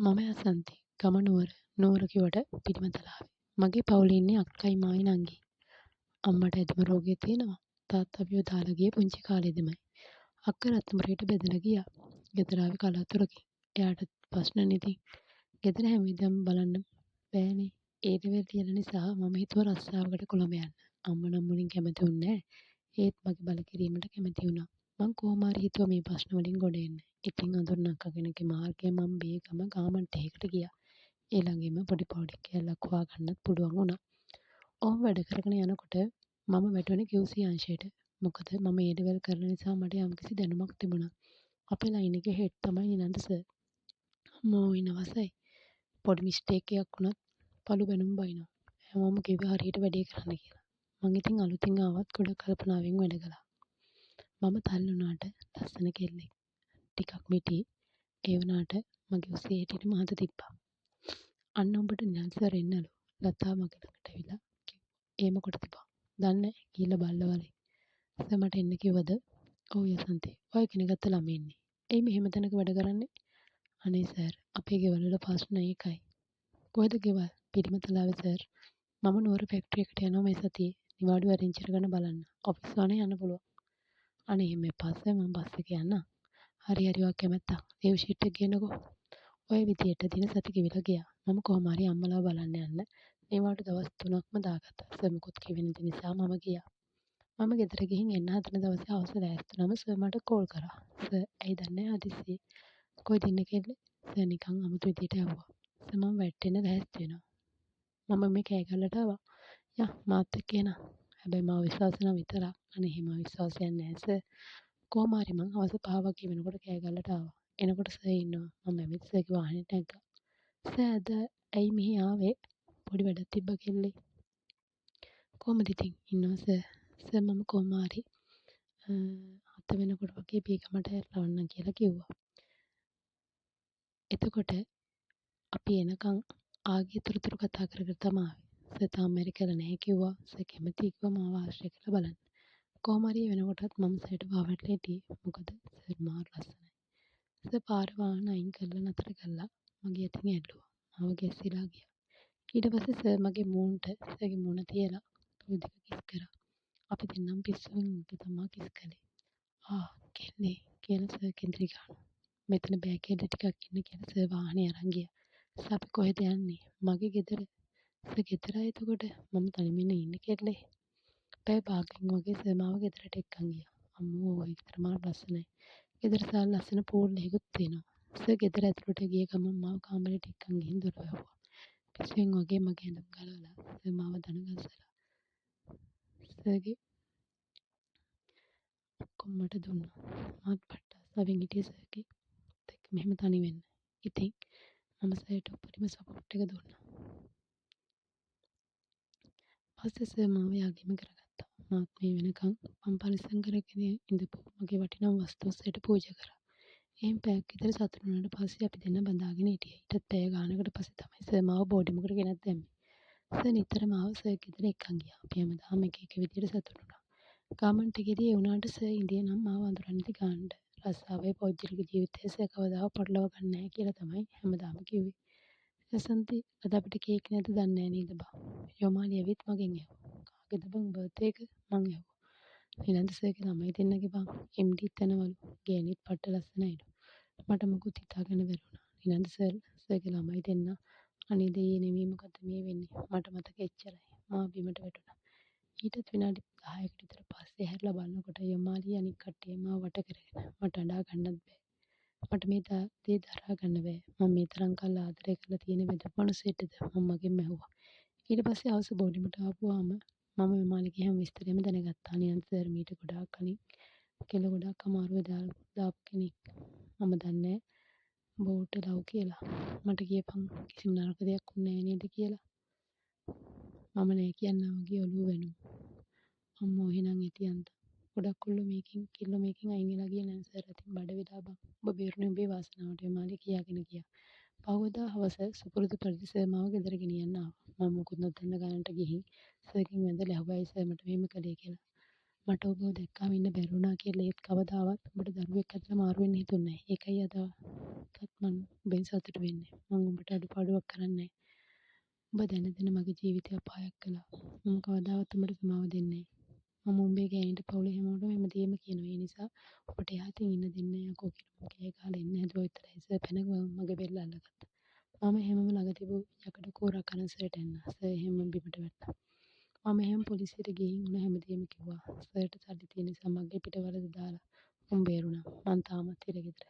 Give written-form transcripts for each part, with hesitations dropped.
මම යසන්ති. ගම නුවර. නුවර කිව්වට පිළිමතලාවේ. මගේ පවුලේ ඉන්නේ අක්කයි මායි නංගි. අම්මට ඇදුම රෝගය තියෙනවා. තාත්තා අපිව දාලා ගියේ පුංචි කාලේදිමයි. අක්කා රත්නපුරයට බැඳලා ගියා. ගෙදර ආවේ කලාතුරකින්. එයාටත් ප්‍රශ්නනේ ඉතින්. ගෙදර හැම වෙලේම බලන්න බෑනේ. ඒ ලෙවල් ලියන නිසා මම හිතුවා රස්සාවකට කොළඹ යන්න. අම්මා නම් මුලින් කැමති වුණේ නෑ. ඒත් මගේ බල කිරීමට කැමති වුණා. මං කොහොම හරි හිතුවා මේ ප්‍රශ්න වලින් ගොඩ එන්න. ඉතින් අඳුරන අක්කා කෙනෙක්ගේ මාර්ගයෙන් මං බේගම ගාමන්ට් එකකට ගියා. ඒ ළඟින්ම පොඩි පවුඩර් කෑල්ලක් හොයාගන්නත් පුළුවන් වුණා. ඔහොම වැඩ කරගෙන යනකොට මම වැටුණේ QC අංශයට. මොකද මම ඒ ලෙවල් කරන නිසා මට යම්කිසි දැනුමක් තිබුණා. අපේ ලයින් එකේ හෙඩ් තමයි නිලන්ත සර්. අම්මෝ ඉනවසයි. පොඩි මිස්ටේක් එකක් වුණත් පළු බැනුම් බයිනවා. හැමෝම කිව්වේ හරියට වැඩේ කරන්න කියලා. මං ඉතින් අලුතින් ආවත් ගොඩක් කල්පනාවෙන් වැඩ කළා. මම තල්ලු වුණාට ලස්සන කෙල්ලෙක්. ටිකක් මිටි. ඒ වුණාට මගේ උසේ හැටියට මහත තිබ්බා. අන්න උඹට නිලන්ත සර් එන්නලු. ලතා මගේ ළඟට ඇවිල්ලා කිව්වා. ඒ මොකටද බං? දන්නේ නෑ. ගිහිල්ලා බලලා වරෙන්. සර් මට එන්න කිව්වද? ඔව් යසන්තේ. ඔයා ඉගෙන ගත්ත ළමයෙන්නේ. ඇයි මෙහෙම තැනක වැඩ කරන්නේ? අනේ සර් අපේ ගෙවල් වල ප්‍රශ්න ඒකයි. කොහෙද ගෙවල්? පිළිමතලාවේ සර්. මම නුවර ෆැක්ටරි එකට යනවා මේ සතියේ. නිවාඩු ඇරේන්ජ් කරගන්න බලන්න. ඔෆිස් වාහනේ යන්න පුළුවන්. අනේ එහෙම එපා සර් මම බස් එකේ යන්නම්. හරි හරි ඔයා කැමැත්තක්. ලීව් ෂීට් එක ගේන්නකෝ. ඔය විදියට දින සති ගෙවිලා ගියා. මම කොහොම හරි අම්මලාව බලන්න යන්න නිවාඩු දවස් 3ක්ම දාගත්තා. සර් මොකුත් කිව්වේ නැති නිසා මම ගියා. මම ගෙදර ගිහින් එන්න හදන දවසේ හවස ලෑස්ති වුණාම සර් මට කෝල් කරා. සර් ඇයි දන්නේ නැහැ හදිස්සියේ. කොහෙද ඉන්නේ කෙල්ලේ? සර් නිකන් අමුතු විදියට ඇහුවා. සර් මම වැටෙන්න ලෑස්ති වෙනවා. මම මේ කෑගල්ලට ආවා. යා මාත් එක්ක එන. හැබැයි මාව විශ්වාස නම් විතරක්. අනේ එහෙම විශ්වාසයක් නෑ සර්. කොහොම හරි මං හවස 5 වගේ වෙනකොට කෑගල්ලට ආවා. එනකොට සර් ඉන්නවා. මම ඇවිත් සර්ගේ වාහනේට නැග්ගා. සර් අද ඇයි මෙහි ආවේ? පොඩි වැඩක් තිබ්බා කෙල්ලේ. කොහොමද ඉතින් ඉන්නවා සර්. සර් මම කොහොම හරි 7 වෙනකොට වගේ බීගමට රවන්නම් කියලා කිව්වා. එතකොට අපි එනකන් ආගේ තොරතුරු කතා කර කර තමයි ආවේ. සර් තාම මැරි කරලා නැහැ කිව්වා. සර් කැමතියි කිව්වා මාව ආශ්‍රය කරලා බලන්න. කොහොම හරි වෙනකොටත් මම සර්ට පාවැටලා හිටියේ. මොකද සර් මාර ලස්සනයි. සර් පාර වාහන අයින් කරලා නතර කරලා මගේ අතින් ඇල්ලුවා. මාව ගැස්සිලා ගියා. ඊට පස්සේ සර් මගේ මූණට සර්ගේ මූණ තියලා තුල් දෙක කිස් කරා. අපි දෙන්නම පිස්සුවෙන් වගේ තමා කිස් කළේ. ආ කෙල්ලේ කියලා සර් කෙඳිරි ගානවා. මෙතන බෑ කෙල්ල ටිකක් ඉන්න කියලා සර් වාහනේ අරන් ගියා. සර් අපි කොහෙද යන්නේ? මගේ ගෙදර. සර් ගෙදර එතකොට මම තනියම ඉන්න කෙල්ලේ. පැය භාගකින් වගේ සර් මාව ගෙදරට එක්කන් ගියා. අම්මෝ ඒ ගෙදර මාර ලස්සනයි. ගෙදර සාල ලස්සන පූල් එකකුත් තියෙනවා. සර් ගෙදර ඇතුළට ගිය ගමන් මාව කාමරේට එක්කන් ගිහින් දොර වැහුවා. පිස්සුවෙන් වගේ මගේ ඇඳුම් ගලවලා සර් මාව දන ගස්සලා සර්ගේ ඔක්කොම මට දුන්නා. මාත් පට්ට ආසාවෙන් හිටියේ සර්ගේ එක්ක මෙහෙම තනි වෙන්න. ඉතින් මම සර්ට උපරිම සපෝට් එක දුන්නා. පස්සේ සර් මාව යාගේම කරගත්තා. මාත් මේ වෙනකන් මං පරිස්සම් කරගෙන ඉඳපු මගේ වටිනාම වස්තුව සර්ට පූජා කරා. එහෙන් පැයක් විතර සතුටු වුණාට පස්සේ අපි දෙන්න බඳාගෙන හිටියා. ඊටත් පැය ගානකට පස්සේ තමයි සර් මාව බෝඩිමකට ගෙනත් දැම්මේ. සර් නිතරම ආව සර් ගෙදර එක්කන් ගියා. අපි හැමදාම එක එක විදියට සතුටු වුණා. ගාමන්ට් එකේදී ඒ වුණාට සර් ඉඳියේ නම් මාව අඳුරන්නේ නැති ගානට. රස්සාවේ පෞද්ගලික ජීවිතේ සර් කවදාවත් පටලවා ගන්න නැහැ කියලා තමයි හැමදාම කිව්වේ. යසන්ති අද අපිට කේක් නැද්ද දන්නේ නැහැ නේද බං? යොමාලි ඇවිත් මගෙන් ඇහුවා. කාගේද බං බර්ත්ඩේ එක? මං ඇහුවා. නිලන්ත සර්ගේ ළමයි දෙන්නගේ බං. එම්ඩීත් යනවලු. ගෑණිත් පට්ට ලස්සනයිලු. මට මොකුත් හිතාගන්න බැරි වුණා. නිලන්ත සර් සර්ගේ ළමයි දෙන්න අනේ දෙයියනේ නෙමෙයි මොකද්ද මේ වෙන්නේ? මට මතක එච්චරයි. මා බිමට වැටුණා. ඊටත් විනාඩි 10කට විතර පස්සේ හැරිලා බලනකොට යොමාලි අනික් කට්ටිය මාව වට කරගෙන මට අඬා ගන්නත් බෑ. මට මේ දේ දරා ගන්න බෑ. මම මේ තරම් කල් ආදරය කරලා තියෙන බැඳපු මනුස්සයෙක්ටද මම මගෙන්ම ඇහුවා. ඊට පස්සේ හවස බෝඩිමට ආපුවාම මම යොමාලිගේ හැම විස්තරයක්ම දැනගත්තා. නිලන්ත සර් මීට ගොඩාක් කලින් කෙල්ල ගොඩාක් අමාරුවේ දාපු කෙනෙක්. මම දන්නේ නෑ උඹ ඌට ලව් කියලා. මට කියපන් කිසිම නරක දෙයක් වුණේ නෑ නේද කියලා. මම නෑ කියන්නා වගේ ඔළුව වැනුවා. අම්මෝ එහෙනම් ඇති යන්තම්. ගොඩක් කොල්ලෝ මේකෙන් කෙල්ලෝ මේකෙන් අයින් වෙලා ගියේ නෑ සර් අතින් බඩ වෙලා බං. උඹ බේරුණේ උඹේ වාසනාවට යොමාලි කියාගෙන ගියා. පහුවදා හවස සුපුරුදු පරිදි සර් මාව ගෙදර ගෙනියන්න ආවා. මම මොකුත් නොදන්න ගානට ගිහින් සර්ගෙන් වැඳලා ඇහුවා ඇයි සර් මට මෙහෙම කළේ කියලා. මට ඔබව දැක්කාම ඉන්න බැරි වුණා කියලා. ඒත් කවදාවත් උඹට දරුවෙක් හදලා මාරු වෙන්න හිතුන්නේ නැහැ. ඒකයි අදටත් මං උඹෙන් සතුටු වෙන්නේ. මං උඹට අඩුපාඩුවක් කරන්නේ නැහැ. උඹ දැන දැන මගේ ජීවිතය අපායක් කළා. මම කවදාවත් උඹට සමාව දෙන්නේ නැහැ. මම උඹේ ගෑණිට පවුලේ හැමෝටම හැමදේම කියනවා. ඒ නිසා ඔබට එහා අතින් ඉන්න දෙන්නේ නැහැ යකෝ කියලා මම කෑ ගහලා එන්න හැදුවා විතරයි. සර් පැන මගේ බෙල්ල අල්ලගත්තා. මම එහෙමම ළඟ තිබූ යකඩ කෝරක් අරන් සර්ට ඇන්නා. සර් එහෙමම බිමට වැටුණා. මම එහෙම පොලිසියට ගිහින් වුණ හැමදේම කිව්වා. සර්ට සල්ලි තියෙන නිසා මගේ පිටවලද දාලා උන් බේරුණා. මං තාමත් හිරගෙදර.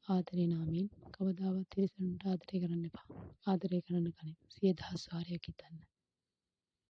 ආදරේ නාමයෙන් කවදාවත් තිරිසනුන්ට ආදරේ කරන්න එපා. ආදරේ කරන්න කලින් 100,000 වාරයක් හිතන්න.